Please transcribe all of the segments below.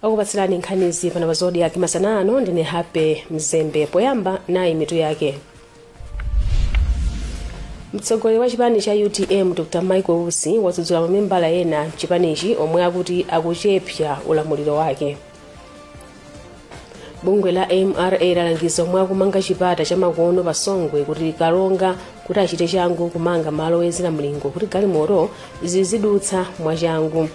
Okupatsirani nkhanizi pano pa Zodiak masana ano ndine Happy Mzembe. Poyamba nayi mitu yake. Mtsogoleri wa chipani cha UTM Dr Michael Usi wadzudzula mamembala ena mchipanichi omwe akuti akuchepsa ulamuliro wake. Bungwe la MRA lalangiza omwe akumanga chipata cha makono pa Songwe kuti Kalonga kuti achite changu kumanga malo oyezera mlingo kuti galimoto zizidutsa mwachangu.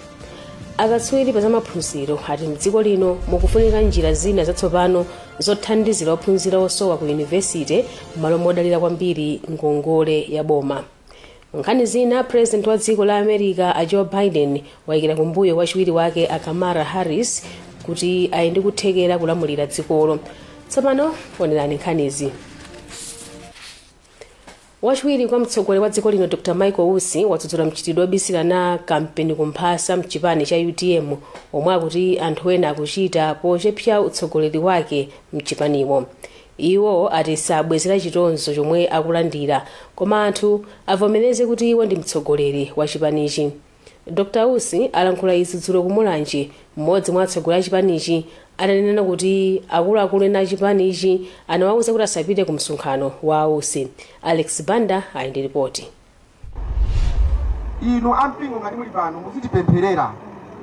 Akatswiri pa zamaphunziro ati mdziko lino mukufunika njira zina zatsopano zothandizira ophunzira osowa ku yunivesite m'malo modalira kwambiri ngongole ya boma. Nkhani zina, president wa dziko la America a Joe Biden wayikira kumbuyo wachiwiri wake a Kamala Harris kuti ali ndi kuthekera kulamulira dzikolo. Tsopano onerani nkhanizi. Wachiwiri kwa mtsogoleri wa dziko lino Dr Michael Usi wadzudzula mchitidwe obisirana kampeni kumphasa mchipani cha UTM omwe akuti anthu ena akuchita pochepsa utsogoleri wake mchipaniwo. Iwo ati sabwezera chitonzo chomwe akulandira, koma anthu avomereze kuti iwo ndi mtsogoleri wa chipanichi. Dr Usi alankhula izi dzulo ku Mulanje, mmodzi mwa atsogoleri a chipanichi atanena kuti akuluakulu ena a chipanichi anawawuza kuti asapite ku msonkhano wa Usi. Alex Banda ali ndi ripoti. Inu ampingo ngati muli pano muzitipempherera,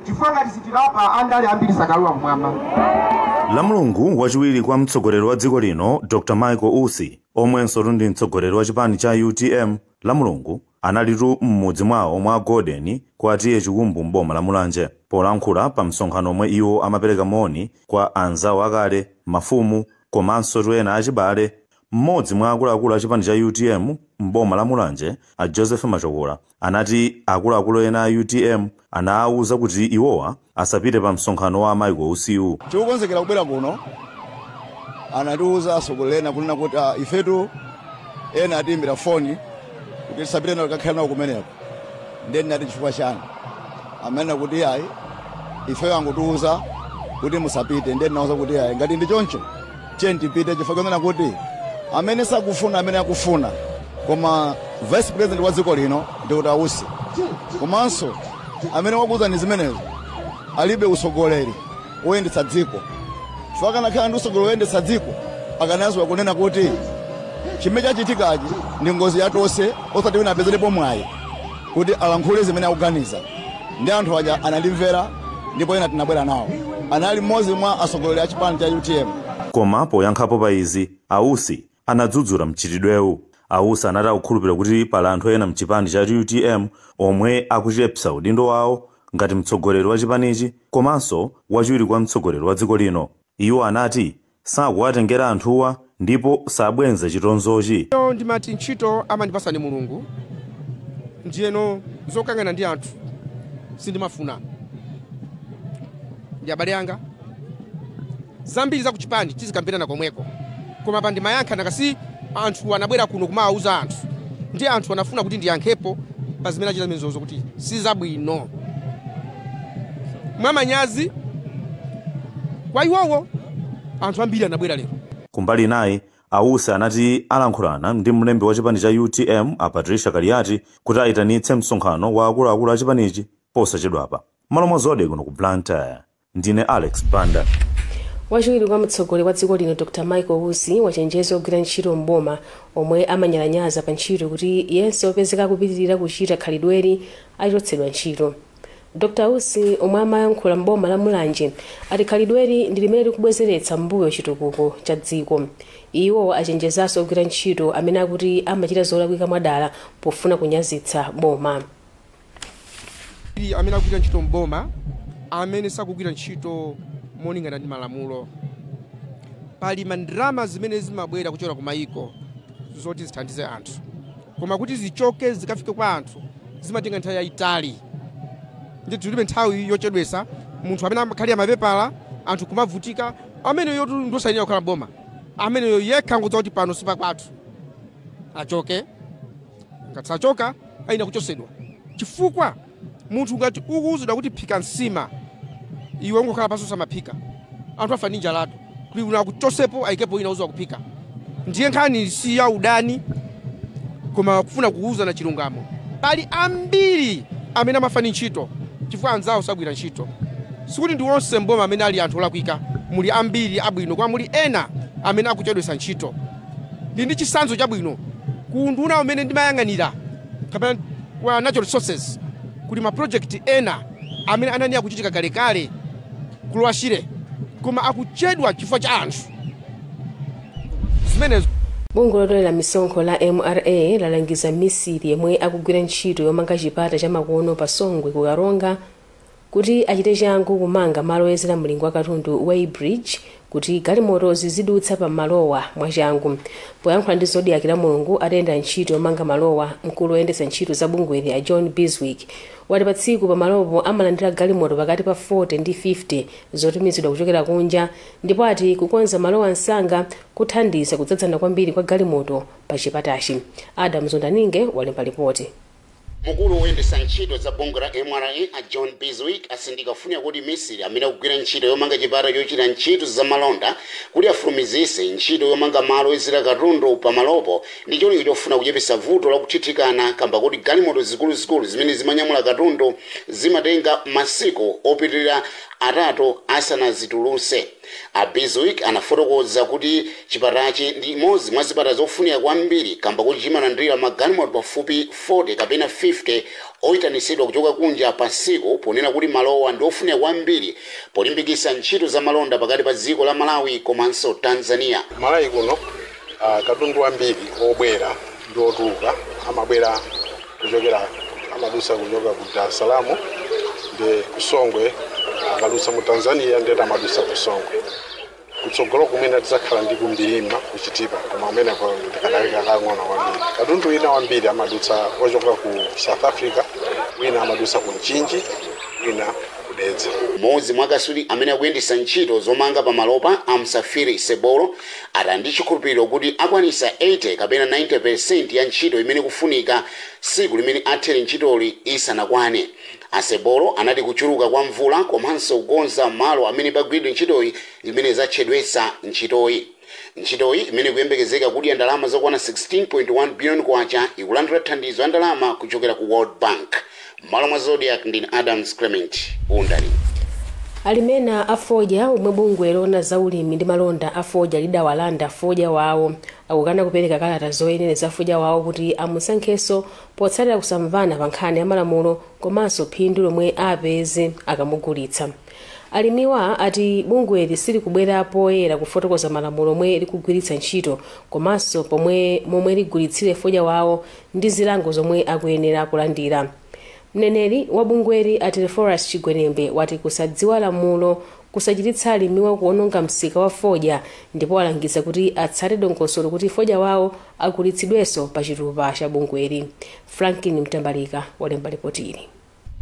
chifukwa ngati sitilapa andale ambiri sakalowa kumwamba. La Mulungu, wachiwiri kwa mtsogoleri wa dziko lino Dr Michael Usi, omwenso ndi mtsogoleri wa chipani cha UTM, la Mulungu analitu m'mudzi mwawo mwa Golden kwa T/A Chikumbu m'boma la Mulanje, polankhula pa msonkhano omwe iwo amapereka moni kwa anzawo akale, mafumu komanso ena achibale. Mmodzi mwa akuluakulu a chipani cha UTM m'boma la Mulanje, a Joseph Machokola, anati akuluakulu ena a UTM anawawuza kuti iwowa asapite pa msonkhano wa Michael Usiwu. Tikukonzekera kubwera kuno, anatiuza atsogoleri ena kunena kuti ifetu ena atiyimbira foni kuti tisapite nawo, tikakhala nawo kumeneko. Ndiye ndinati, "Chifukwa chani?" Amanena kuti, "Ayi, ifeyo angutiuza kuti musapite." Ndiye ndinawuza kuti, "Ayi, ngati ndi choncho, tiye tipite," chifukwa kunena kuti amene sakufuna, amene akufuna, koma vice president wa dziko lino ndi Usi. Komanso amene wakuuzani zimenezo alibe usogoleri woyendetsa dziko, chifukwa akanakhala ndi usogoleri woyendetsa dziko akanadziwa kunena kuti chimene chachitikachi ndi ngozi yatonse, osati wina apezerepo mwayi kuti alankhule zimene akuganiza. Ndi anthu aja anandimvera, ndipo ena tinabwera nawo, anali mmodzi mwa atsogoleri a chipani cha UTM. Koma poyankhapo pa izi, Ausi anadzudzula mchitidwewu. Ausi anati akukhulupirira kuti pali anthu ena mchipani cha UTM omwe akuchepsa udindo wawo ngati mtsogoleri wa chipanichi komanso wachiwiri kwa mtsogoleri wa dziko lino. Iwo anati sakuwatengera anthuwa ndipo sabwenza chitonzochi. Ndimati ntchito amandipasa ni Mulungu, ndiyeno zokangana ndi anthu sindimafuna. Ndi abale anga, zambiri za kuchipani tizikambirana komweko, koma pa ndimayankha nakasi anthu anabwera kuno kumawauza anthu, ndi anthu anafuna kuti ndiyankhepo pa zimene achita zimenezozo kuti sizabwino, mwamanyazi kwa iwowo. Anthu ambiri anabwera lero. Kumbali nayi, Ausi anati alankhulana ndi mlembi wa chipani cha UTM a Patricia Kaliati kuti ayitanitse msonkhano wa akuluakulu a chipanichi posachedwapa. Malo mwa Zodiak kuno ku Blantyre, ndine Alex Banda. Wachiwiri kwa mtsogoleri wa dziko lino Dr Michael Usi wachenjeza ogwira ntchito mboma omwe amanyalanyaza pa ntchito kuti yense opezeka akupitirira kuchita khalidweli achotsedwa ntchito. Dr Usi, omwe amayankhula mboma la Mulanje, ati khalidweli ndi limene likubwezeretsa mbuyo chitukuko cha dziko. Iwo achenjezanso ogwira ntchito amene akuti amachita zolakwika mwadala pofuna kunyazitsa boma. Amene akugwira ntchito mboma, amene sakugwira ntchito molingana ndi malamulo, pali mandrama zimene zimabwera kuchokera ku mayiko zoti zithandize anthu, koma kuti zichoke zikafike kwa anthu zimatenga nthawi yayitali. Ndi tilibe nthawi yochedwesa munthu amene amakhalira mapepala, anthu kumavutika. Ameneyo ndosayenera kukhala boma. Ameneyo yekha ngodziwa kuti pano sipakwathu, achoke. Ngati sachoka, ayina kuchosedwa, chifukwa munthu ngati ukuwuzidwa kuti phika nsima, iwe ungokhala pansi osamaphika, anthu afa ndi njalatu. Kuti unakuchosepo, ayikepo ina uziwa kuphika. Ndiye nkhani si ya udani, koma kufuna kuwuzana chilungamo. Pali ambiri amene amafa ndi ntchito chifukwa anzawo sagwira ntchito. Sikuti ndi onse mboma amene ali anthu olakwika, muli ambiri abwino, koma muli ena amene akuchedwesa ntchito. Ndi chitsanzo chabwino ku nduna umene ndimayang'anira kapena kwa natural resources, kuli ma project ena amene anani akuchitika kalekale kulwashire, koma akuchedwa chifukwa cha anthu zimenezo. Bungwe lotolera misonkho la MRA lalangiza misiri yemwe akugwira ntchito yomanga chipata chamakono pa Songwe ku Karonga kuti achite changu kumanga malo oyezera mlingo wa katundu, weighbridge, kuti galimoto zizidutsa pa malowa mwachangu. Poyankhula ndi Zodiak la Mulungu atayenda ntchito yomanga malowa, mkulu woyendetsa ntchito za bungweli a John Biswick wati pa tsiku pa malopo amalandira galimoto pakati pa 40 ndi 50 zotumizidwa kuchokera kunja, ndipo ati kukonza malowa msanga kuthandiza kudzadzana kwambiri kwa galimoto pa chipatachi. Adam Zondaninge walemba ripoti. Mkulu woyendetsa ntchito za bungwe la MRA a John Biswick asindika kufunika kuti misiri amene akugwira ntchito yomanga chipata chochita ntchito zamalonda kuti afulumizise ntchito yomanga malo oyezera katundu pamalopo ndi cholinga chofuna kuchepetsa vuto la kuthithikana, kamba kuti galimoto zikuluzikulu zimene zimanyamula katundu zimatenga masiku opitirira 3 asanazitulutse. A Biswick anafotokoza kuti chipatachi ndi imodzi mwa zipata zofunika kwambiri kamba kuti chimalandira magalimoto pafupi 40 kapena 50 oyitanisidwa kuchoka kunja pa tsiku, ponena kuti malowa ndi ofunika kwambiri polimbikitsa ntchito za malonda pakati pa dziko la Malawi komanso Tanzania. Malawi kuno katundu ambiri obwera ndi otuluka amabwera kuchokera, amadusa kuchoka ku Dar es Salaam ndi kusongwe, akadusa mu Tanzania ndi amadusa kusongwe. Kutsogolo kumene tidzakhala ndi kumbilima kuchitipa, koma kumeneko ndikanaleka kang'ono kwambiri. Katundu wina wambiri amadutsa ochoka ku South Africa, wina amadusa ku Mchinji, wina kudedza. Mmodzi mwa akaswiri amene akuyendetsa ntchito zomanga pamalopa, Amsafiri Sebolo, ati ndi chikhulupiriro kuti akwanisa 80 kapena 90% ya ntchito imene kufunika tsiku limene athere ntchitoli isanakwane. Asebolo anati kuchuluka kwa mvula komanso kukonza malo amene pagwiridwe ntchitoyi zimene zatchedwetsa ntchitoyi. Ntchitoyi imene kuyembekezeka kudya ndalama zokwana 16.1 billion kwacha ikulandira thandizo ya ndalama kuchokera ku World Bank. Malo mwa Zodiak, ndine Adams Clement Undali. Alimena afodya omwe bungwe lona za ulimi ndi malonda afodya lidawalanda fodya wawo akukana kupereka kalata zoyenera za fodya wawo kuti amusankhenso potsatira kusamvana pa nkhani ya malamulo komanso phindu lomwe apeze akamugulitsa. Alimiwa ati bungweli silikubwera poyera kufotokoza malamulo omwe likugwiritsa ntchito komanso pomwe momwe ligulitsire fodya wawo ndi zilango zomwe akuyenera kulandira. Mneneri wa bungweli a Teleforus Chigwenembe wati kusadziwa lamulo kusachititsa alimiwa kuononga msika wa fodya, ndipo alangiza kuti atsate dongosolo kuti fodya wawo agulitsidwenso pa chitupa cha bungweli. Franklin Mtambalika walemba ripoti ili.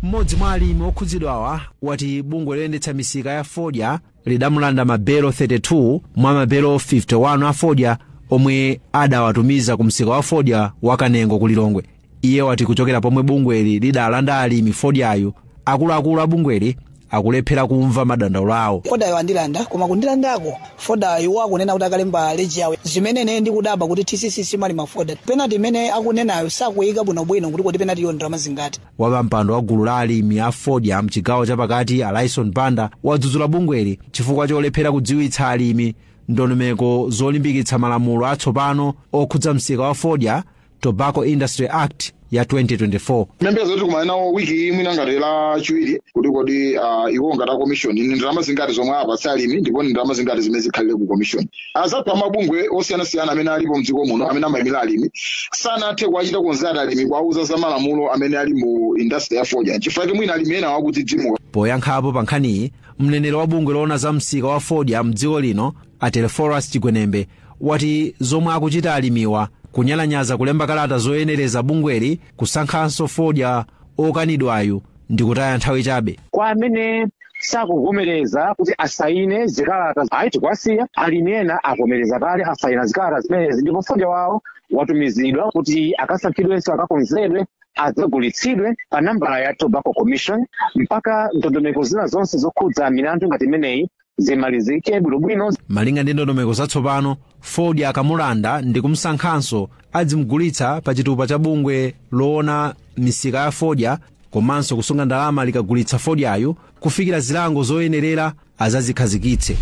Mmodzi mwa alimi okhudzidwawa wati bungwe loyendetsa misika ya fodya lidamulanda mabelo 32 mwa mabelo 51 a fodya omwe adawatumiza ku msika wa fodya wa Kanengo ku Lilongwe. Iye wati kuchokera pomwe bungweli lidalanda alimi fodyayo, akuluakulu a bungweli akulephera kumva madandaulo awo. Fodayo andilanda, koma kundilandako fodayo wakunena kuti akalemba leji yawo, zimene ine ndikudaba kuti TCC simalima foda. Penalty imene akunenayo sakuyika bwinobwino kuti kodi penalty iyo ndalama zingati. Wapampando wa gulu la alimi a fodya mchigawo chapakati Alison Banda wadzudzula bungweli chifukwa cholephera kudziwitsa alimi ndondomeko zolimbikitsa malamulo atsopano okhudza msika wa fodya, Tobacco Industry Act ya 2024. Membeza kuti kumana nawo wiki imwe ngati la chiwiri kuti kodi iwo ngati a commission ni ndalama zingati zomwe apatsa alimi, ndipo ni ndalama zingati zimene zikhalire ku commission. Azathu amabungwe osiyanasiyana amene alipo mdziko muno amene amayimira alimi sanathe kuwachita konzati alimi kuwauza za malamulo amene ali mu industry ya fodya, chifukwa mwina alimi ena wakudzidzimuka. Poyankhapo pa nkhaniyi, mneneri wa bungwe loona za msika wa fodya mdziko lino a Teleforus Chigwenembe wati zomwe akuchita alimiwa kunyalanyaza kulemba kalata zoyenereza bungweli kusankhanso fodya okanidwayu ndi kutaya nthawi chabe. Kwa amene sakuvomereza kuti asaine zikalata, ayi tikwasiya alimi ena avomereza kale asaina zikalata zimenezi, ndipo fodya wawo watumizidwa kuti akasankhidwenso akakonzedwe adzagulitsidwe pa nambala ya Tobacco Commission mpaka ndondomeko zina zonse zokhudza milandu ngati imeneyi zimalizike bwinobwino. Malinga ndi ndondomeko zatsopano, fodya akamulanda ndi kumsankhanso adzimugulitsa pa chitupa cha bungwe loona misika ya fodya Komanso kusunga ndalama likagulitsa fodyayo kufikira zilango zoyenerera azazikhazikitse.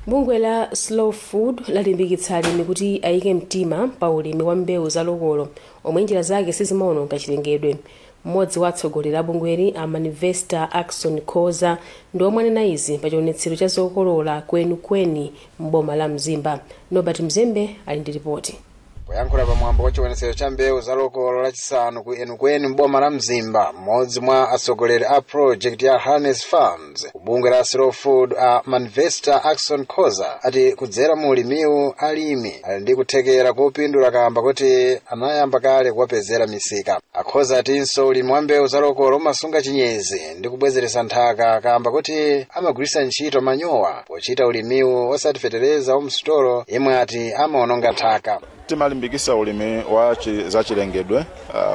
Bungwe la Slow Food lalimbikitsa alimi kuti ayike mtima pa ulimi wa mbewu zalokolo omwe njira zake sizimaononga chilengedwe. Mmodzi wa atsogoleri a bungweli, a Manifesta Axon Khoza, ndi omwe anena izi pa chionetsero cha zokolola Kwenikweni m'boma la Mzimba. Norbert Mzembe ali ndi ripoti. Poyankhula pamwambo wa chionetsero cha mbewu za lokolo lachisanu ku Enukwenu m'boma la Mzimba, mmodzi mwa atsogoleri a project ya Harness Farms kubungwe la Slow Food, a Manvesta Axon Khoza, ati kudzera mu ulimiwu alimi ali ndi kuthekera kopindula kamba kuti anayamba kale kuwapezera misika. Akhoza atinso ulimi wa mbewu za lokolo umasunga chinyezi ndi kubwezeretsa nthaka kamba kuti amagwiritsa ntchito manyowa pochita ulimiwu, osati fetereza wamsitolo yemwe ati amaononga nthaka. Timalimbikisa ulimi wa zachilengedwe,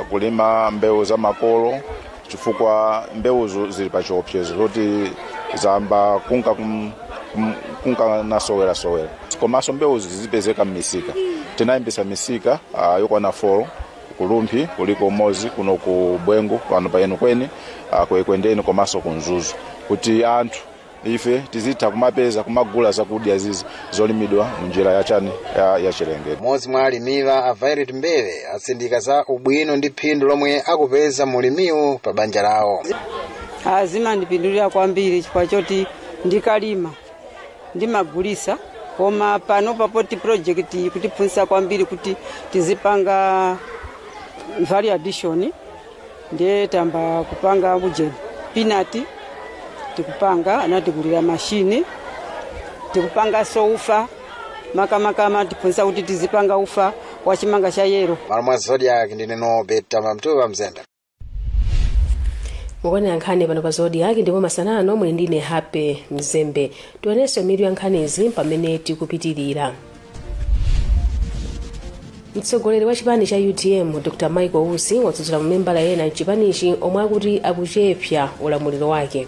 kulima mbewu za makolo, chifukwa mbewuzo zili pa chiopsezo zoti zamba kunka kunka nasowerasowera. Komanso mbewuzi zizipezeka m'misika. Tinayimbisa misika yokwana 4 ku Rumphi, kuliko umozi kuno ku Bwengu, pano pa Enukwene, ku Ekwendeni komanso ku Mzuzu, kuti anthu ife tizitha kumapeza kumagula zakudya zizi zolimidwa munjira yachani ya chilengedwe. Mmodzi mwa alimiwa, a Violet Mbele, atsindika za ubwino ndi phindu lomwe akupeza mulimiwu pa banja lawo. Zimandipindulira kwambiri chifukwa choti ndikalima ndimagulisa, koma pano papoti project kutiphunzitsa kwambiri kuti tizipanga value addition, ndiye tamba kupanga ujeni peanut, tikupanga, anatikulira mashini, tikupanga so ufa, makamaka amatiphunzitsa kuti tizipanga ufa wa chimanga cha yellow. Malo mwa Zodiak, ndine Nobet Tamamtuwa Mzembe. Mukuonera nkhani pano pa Zodiak, ndipo masanano muli ndine Hape Mzembe. Tionenso mitu ya nkhanizi pamene tikupitirira. Mtsogoleri wa chipani cha UTM, Dr Michael Usi, wadzudzula mamembala ena mchipanichi omwe akuti akuchepsa ulamuliro wake.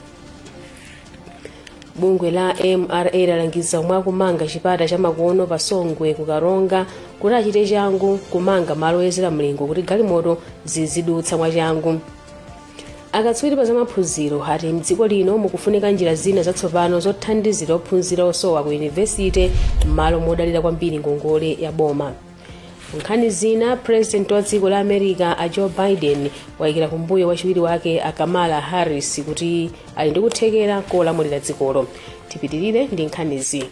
Bungwe la MRA lalangiza omwe akumanga chipata cha makono pa Songwe ku Karonga kuti achite changu kumanga malo oyezera mlingo kuti galimoto zizidutsa mwachangu. Akatswiri pa zamaphunziro ati mdziko lino mukufunika njira zina zatsopano zothandizira ophunzira osowa ku yunivesite m'malo modalira kwambiri ngongole ya boma. Nkhani zina, President wa dziko la America a Joe Biden wayikira kumbuyo wachiwiri wake a Kamala Harris kuti ali ndi kuthekera kolamulira dzikolo. Tipitirire ndi nkhanizi.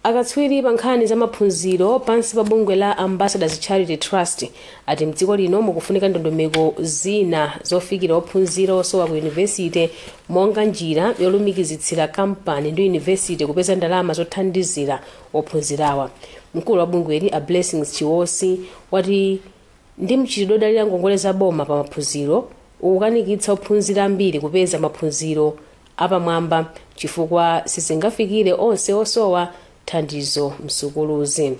Akatswiri pa nkhani za maphunziro pansi pa bungwe la Ambassadors Charity Trust ati mdziko lino mukufunika ndondomeko zina zofikira ophunzira osowa ku yunivesite, monga njira yolumikizitsira kampani ndi yunivesite kupeza ndalama zothandizira ophunzirawa. Mkulu wa bungweli, a Blessings Chiwosi, wati ndi mchitidwe odalira ngongole za boma pa maphunziro ukukanikitsa ophunzira ambiri kupeza maphunziro apamwamba, chifukwa sizingafikire onse osowa thandizo msukuluzi.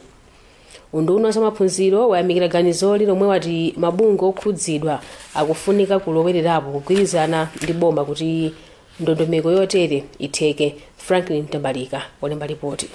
Unduna wa zamaphunziro wayamikira ganizoli lomwe wati mabungwe okhudzidwa akufunika kulowererapo kugwirizana ndi boma kuti ndondomeko yotere itheke. Franklin Tambalika walemba ripoti.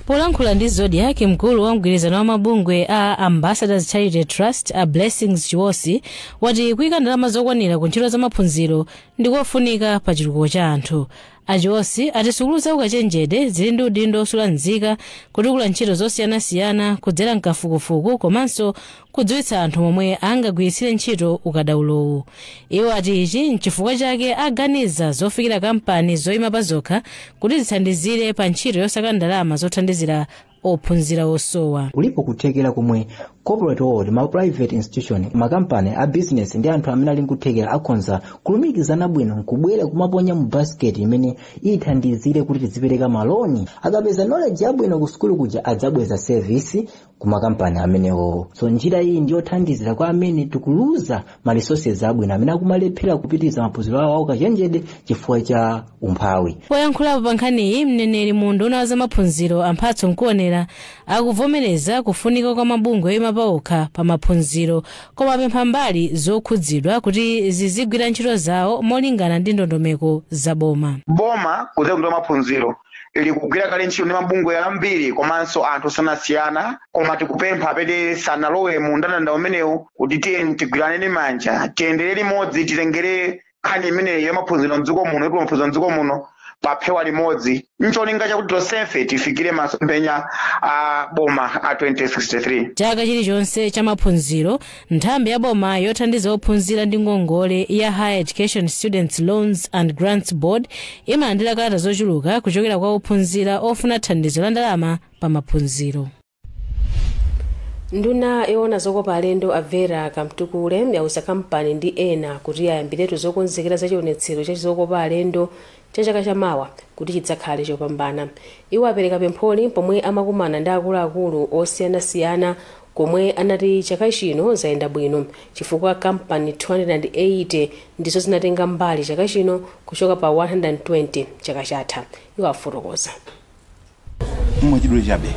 Polankhula ndi Zodiak, mkulu wa mgwirizano wa mabungwe a Ambassadors Charity Trust, a Blessings Chiwosi, wati kuyika ndalama zokwanira ku ntchito za maphunziro ndikofunika pa chitukuko cha anthu. Achiwosi ati sukulu za ukachenjede zili ndi udindo osula nzika, kutukula ntchito zosiyanasiyana kudzera mkafukufuku komanso kudziwitsa anthu momwe angagwiritsire ntchito ukadaulowu. Iwo ati ichi nchifukwa chake aganiza zofikira kampani zoyima pa zokha kuti zithandizire pa ntchito yosaka ndalama zothandizira ophunzira osowa. Kulipo kuthekera komwe corporate world, ma private institution, makampani a business ndi anthu amene ali nkuthekera akhonza kulumikizana bwino nkubwera kumaponya mu basket imene ithandizire kuti tizipereka maloni. Akapeza knowledge yabwino ku sukulu kuja, adzabweza service ku makampani amenewo. So njira iyi ndiyothandizira kwa amene tikuluza ma resources abwino amene akumalephera kupitiriza maphunziro awo aukachenjede chifukwa cha umphawi. Poyankhulapo pa nkhaniyi, mneneri mu unduna wa zamaphunziro, Amphatso Mkuonera Zenera akuvomereza kufunika kwa mabungwe oyima paokha pa maphunziro, koma apempha mbali zokhudzidwa kuti zizigwira ntchito zawo molingana ndi ndondomeko za boma. Boma kudzera ku maphunziro likugwira kale ntchito ndi mabungwe ambiri komanso anthu osiyanasiyana, koma tikupempha amene sanalowe mu mndandanda umenewu kuti tiye tigwirane manja, tiyendere limodzi, titengere nkhani imeneyi ya maphunziro mdziko muno, yotuma maphunziro mdziko muno paphewa limodzi, ncholinga chakuti tonsefe tifikire masomphenya a boma a 2063. Chaka chilichonse cha maphunziro, nthambi ya boma yothandiza ophunzira ndi ngongole ya Higher Education Students Loans and Grants Board imalandira kalata zochuluka kuchokera kwa ophunzira ofuna thandizo la ndalama pa maphunziro. Nduna yoona zokopa alendo a Vera Kamtukule yauza kampani ndi ena kuti ayambiretu zokonzekera za chionetsero cha zokopa alendo cha chaka chamawa kuti chidzakhale chopambana. Iwo apereka pempholi pomwe amakumana ndi akuluakulu osiyanasiyana komwe anati chaka chino zayenda bwino chifukwa kampani 280 ndizo zinatenga mbali chaka chino kuchoka pa 120 chaka chatha. Iwo afotokoza. Mwachidule chabe,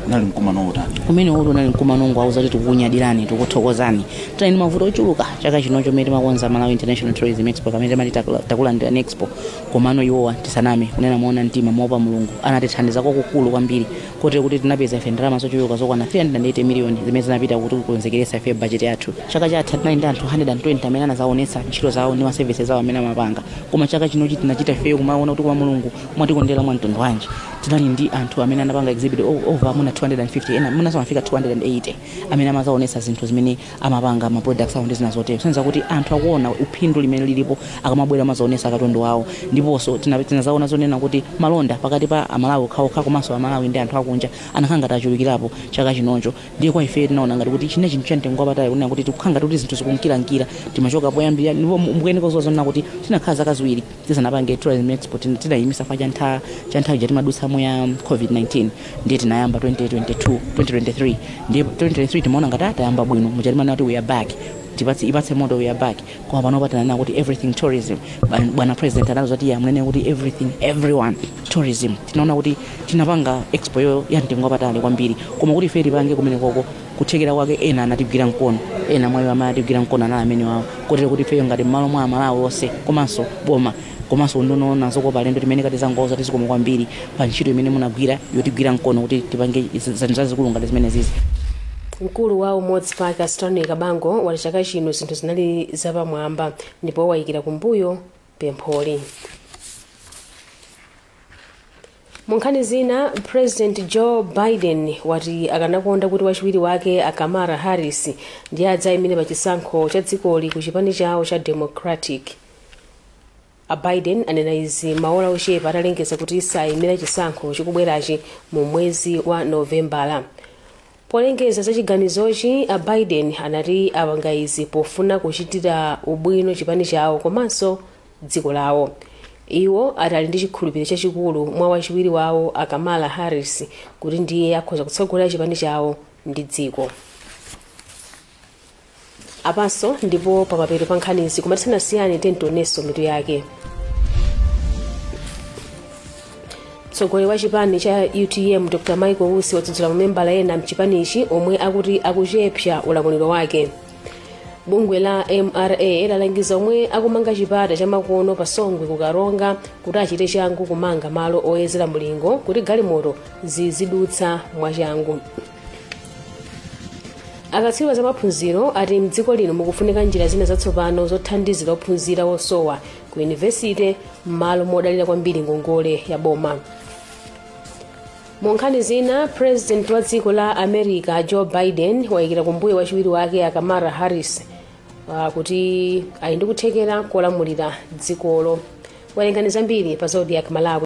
unali mkumano utani? Kumene uli unali mkumano ngwauza kuti tikukunyadirani, tikuthokozani. Tili ndi mavuto ochuluka chaka chino chomwe timakonza Malawi International Tourism Expo, kamene timati takulandira expo, komano iwowa, tisaname, kunena moona mtima moopa Mulungu, anatithandiza kwakukulu kwambiri kotero kuti tinapeza ife ndalama zochuluka zokwana 380 miliyoni zimene zinapita kuti kukonzekeresa ife budget yathu. Chaka chatha tinali ndi anthu 120 amene anazaonetsa ntchito zawo ndi ma services zawo amene amapanga, koma chaka chinochi tinachita ifeyo kumaona kuti kwa Mulungu mwatikondera mwa mtundu wanji. Tinali ndi anthu amene anapanga exhibit over muna 250, ena muna samafika 280 amene amazaonetsa zinthu zimene amapanga, ma products awo ndi zina zotero, senza kuti anthu akuona uphindu limene lilipo akamabwera amazaonetsa katundu wawo. Ndiponso tinazaona zonena kuti malonda pakati pa Amalawi okhaokha komanso Amalawi ndi anthu akunja anakhala ngati achulukirapo chaka chinocho. Ndiye kwa ife tinaona ngati kuti chine chinthu cha mtengo wapatali kunena kuti tikukhala ngati kuti zinthu zikunkirankhira timachoka poyambira. Ndipo mukuyenera kudziwa zonena kuti tinakhala zaka 2 tisanapange tourism expo, tinayimisa fa cha nthawi timadutsamo ya COVID-19. Ndiye tinayamba 2022, 2023. Ndiye 2023 timaona ngati atayamba bwino muchatimana kuti we are back, tipatse ipatse moto, we are back. Koma panopa tinanena kuti everything tourism. Bwana President analoza kuti munene kuti everything everyone tourism. Tinaona kuti tinapanga expo yo ya mtengo wapatali kwambiri, koma kuti ife tipange kumene koko kuthekera kwake ena anatigwira mkono, ena mwayo amatigwira mkono anali amene wawo, kotero kuti ifeyo ngati m'malo mwa Amalawi onse komanso boma komanso ndinoona zokopa alendo timene kati zangoza tizikoma kwambiri pa ntchito imene munagwira yotigwira mkono kuti tipange zinthu zazikulu ngati zimene zizi. Mkulu wa Umodzi Park Stanley Kabango wati chaka chino zinthu zinali zapamwamba ndipo wayikira kumbuyo pempholi. Mu nkhani zina, President Joe Biden wati akanakonda kuti wachiwiri wake a Kamala Harris ndiye adzayimire pa chisankho cha dzikoli ku chipani chawo cha Democratic. A Biden anena izi maola ochepa atalengeza kuti sayimira chisankho chikubwerachi mu mwezi wa Novembala. Polengeza za chiganizochi, a Biden anati apanga izi pofuna kuchitira ubwino chipani chawo komanso dziko lawo. Iwo atali ndi chikhulupiriro chachikulu mwa wachiwiri wawo a Kamala Harris kuti ndiye akhoza kutsogolera chipani chawo ndi dziko. Apanso ndipo pamapeto pa nkhanizi, koma tisanasiyane tentonenso mitu yake. Mtsogoleri wa chipani cha UTM Dr. Michael Usi wadzudzula mamembala ena mchipanichi omwe akuti akuchepsa ulamuliro wake. Bungwe la MRA lalangiza omwe akumanga chipata chamakono pa Songwe ku Karonga kuti achite changu kumanga malo oyezera mlingo kuti galimoto zizidutsa mwachangu. Akatswiri za maphunziro ati mdziko lino mukufunika njira zina zatsopano zothandizira ophunzira osowa ku yunivesite m'malo modalira kwambiri ngongole ya boma. Mu nkhani zina, President wa dziko la America Joe Biden wayikira kumbuyo wachiwiri wake a Kamala Harris kuti ali ndi kuthekera kolamulira dzikolo. Werengani zambiri pa Zodiak Malawi.